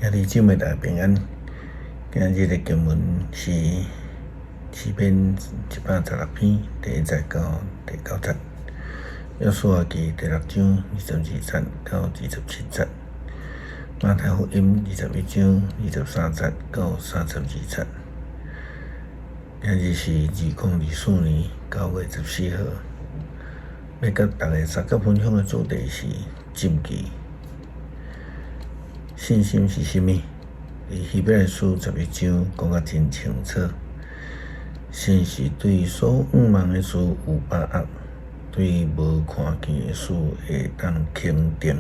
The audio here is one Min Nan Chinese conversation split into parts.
兄弟姊妹大家平安。今日的經文是詩篇116篇第一節到第九節，約書亞記第六章22節到27節，馬太福音21章23節到32節。今日是2024年9月14號，欲佮大家相佮分享的主題是質疑。信心是啥物？佇希伯來書11章講甲真清楚。信是對所向望的事有把握，對無看見的事會當肯定。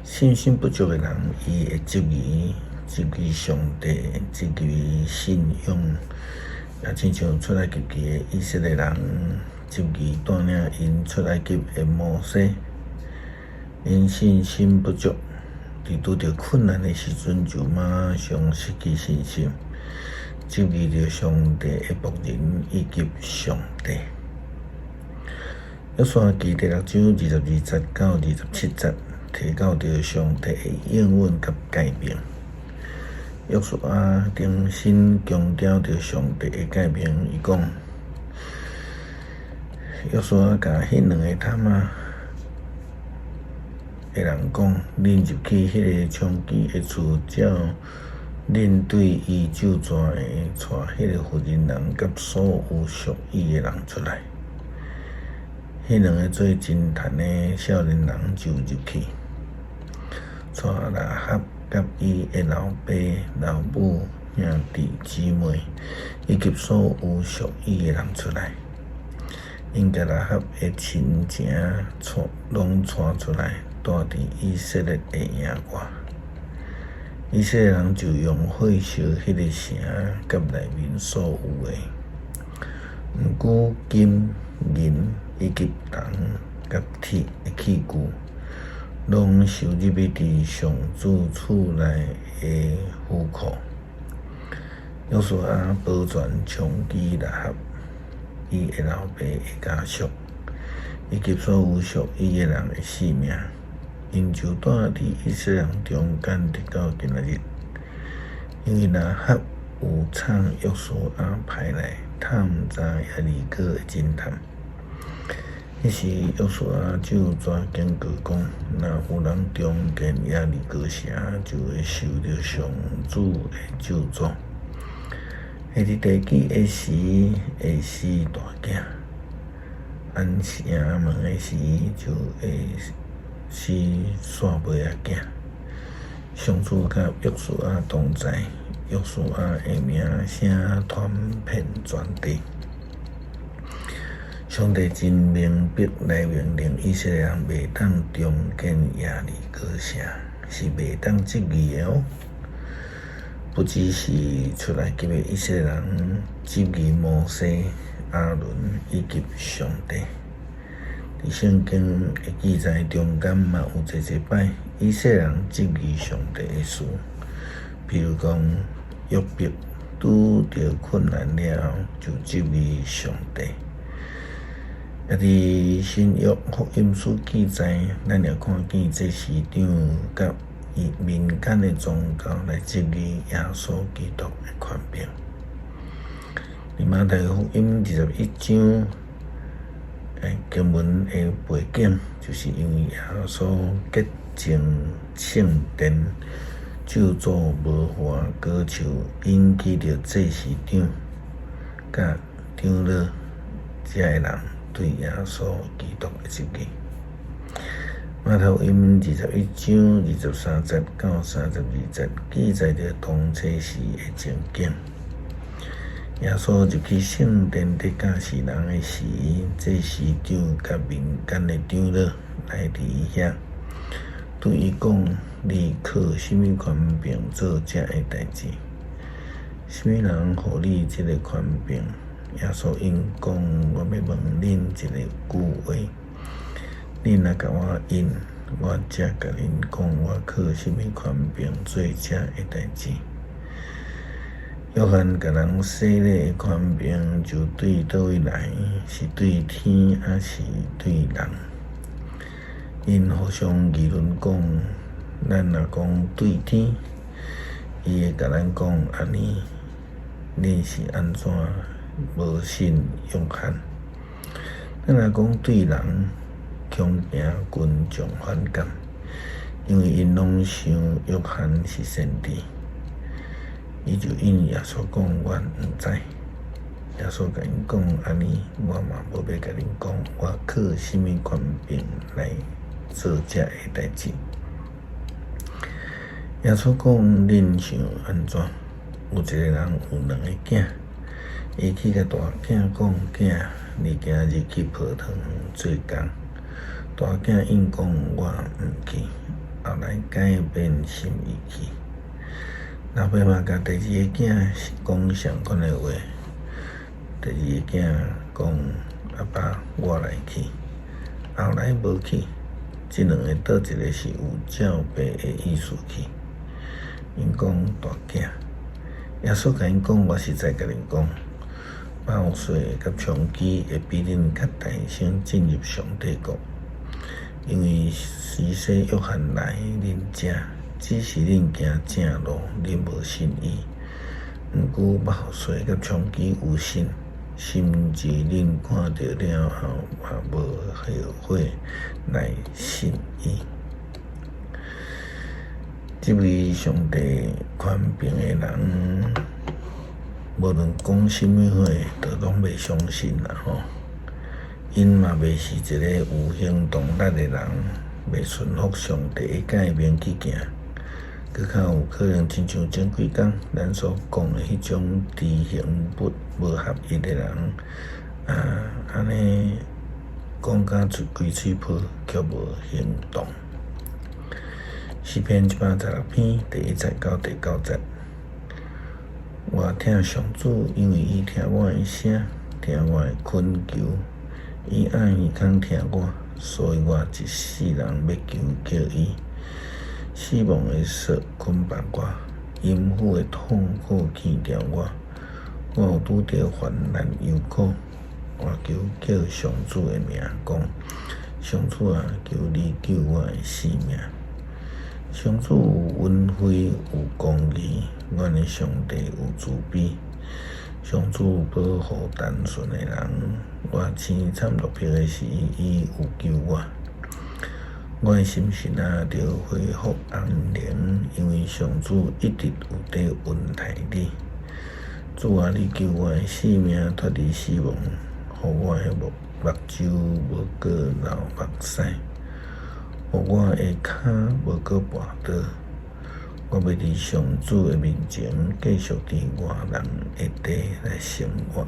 信心不足的人，伊會質疑，質疑上帝，質疑信仰，也親像出埃及記的以色列人，質疑帶領𪜶出埃及的摩西，𪜶信心不足。佇拄著困難的時陣，就馬上失去信心，質疑著上帝的僕人以及上帝。約書亞記第六章22節到27節，提到著上帝的應允佮誡命。約書亞重新強調著上帝的誡命，伊講：約書亞共彼兩个探馬的人講：恁入去彼个充飢的厝，照恁對伊咒詛的，帶彼个婦人人佮所有屬伊的人出來。彼兩个做偵探的少年人就入去，帶喇合佮伊的老爸、老母、兄弟姊妹，以及所有屬伊的人出來。𪜶共喇合的親情帶攏帶出來，蹛佇以色列的營外。以色列人就用火燒彼个城佮內面所有的，毋過金銀以及銅佮鐵的器具，攏收入去佇上主厝內的府庫。約書亞保全充飢喇合，伊的老爸的家屬，以及所有屬伊的人的性命，𪜶就蹛佇以色列人中間，直到今仔日。因為喇合有參約書亞派來探查耶利哥的偵探。彼時約書亞咒詛警告講：若有人重建耶利哥城，就會受著上主的咒詛。會佇地基的時會死大囝，安城門的時就會死散尾仔囝。上主佮約書亞同在，約書亞的名聲傳遍全地。上帝真明白來命令以色列人袂當重建耶利哥城，是袂當質疑的哦。不只是出埃及的以色列人質疑摩西、亞倫以及上帝，佇聖經的記載中間嘛有濟濟擺以色列人質疑上帝的事，比如講約伯拄著困難了後就質疑上帝。啊！佇新約福音書記載，咱也看見祭司長佮伊民間的宗教來質疑耶穌基督的權柄。佇馬太福音21章，經文的背景，就是因為耶穌潔淨聖殿，咒詛無花果樹，引起著祭司長佮長老遮的人對耶穌基督的質疑。馬太福音21章23節到32節記載著當初時的情景。耶穌入去聖殿佇教示人的時，祭司長佮民間的長老來佇伊遐，對伊講：你靠啥物權柄做這个代誌？啥物人予你這个權柄？耶穌應講：我欲問恁一个句話，恁若共我應，我才共恁講我靠啥物權柄做這个代誌。約翰共人洗禮的權柄就對佗位來？是對天，抑是對人？𪜶互相議論講：咱若講對天，伊會共咱講按呢，恁是按怎無信約翰？咱若講對人，恐驚群眾反感，因為𪜶攏想約翰是先知。伊就應耶穌講：阮毋知。耶穌共𪜶講：按呢，我嘛無欲共恁講，我靠啥物權柄來做這个代誌。耶穌講：恁想按怎？有一個人有兩个囝，伊去共大囝講：囝，你今日去葡萄園做工。大囝應講：我毋去。後來改變心意去。老爸嘛共第二个囝講相仝的話。第二个囝講：阿爸，我來去。後來無去。這兩个佗一个是有照爸的意思去？𪜶講大囝。耶穌共𪜶講：我實在共恁講，包稅佮娼妓會比恁較大先進入上帝國。因為施洗約翰來恁遮，只是恁行正路，恁無信伊。毋過包稅佮娼妓有信，甚至恁看著了後嘛無後悔來信伊。這位上帝權柄的人，無論講啥物話，都攏袂相信啦吼。𪜶嘛袂是一个有行動力的人，袂順服上帝的誡命去行，閣較有可能親像前幾工咱所講的彼種知行不無合一的人，啊，按呢講甲出規喙泡，卻無行動。詩篇116篇第1節到第9節，我疼上主，因為伊聽我的聲，聽我的懇求。伊按耳孔聽我，所以我一世人欲求告伊。死亡的索捆綁我，陰府的痛苦鉗牢我。我有拄著患難憂苦，我求告上主的名，講：上主啊，求你救我的性命。上主有恩惠，有公義，阮的上帝有慈悲。上主保護單純的人，我淒慘落魄的時，伊有救我。我的心神啊，著恢復安寧，因為上主一直有佇恩待你。主啊，你救我的性命脫離死亡，予我的目睭無閣流目屎，予我的跤無閣跋倒。我欲佇上主的面前，繼續佇活人的地來生活。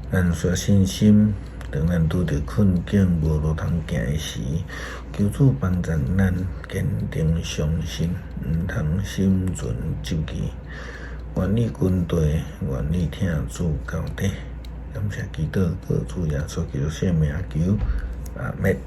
咱需要信心，當咱拄著困境無路通行的時，求主幫助咱堅定相信，毋通心存質疑。願意跟隨，願意疼主到底。感謝基督，靠主耶穌基督聖名求，阿們。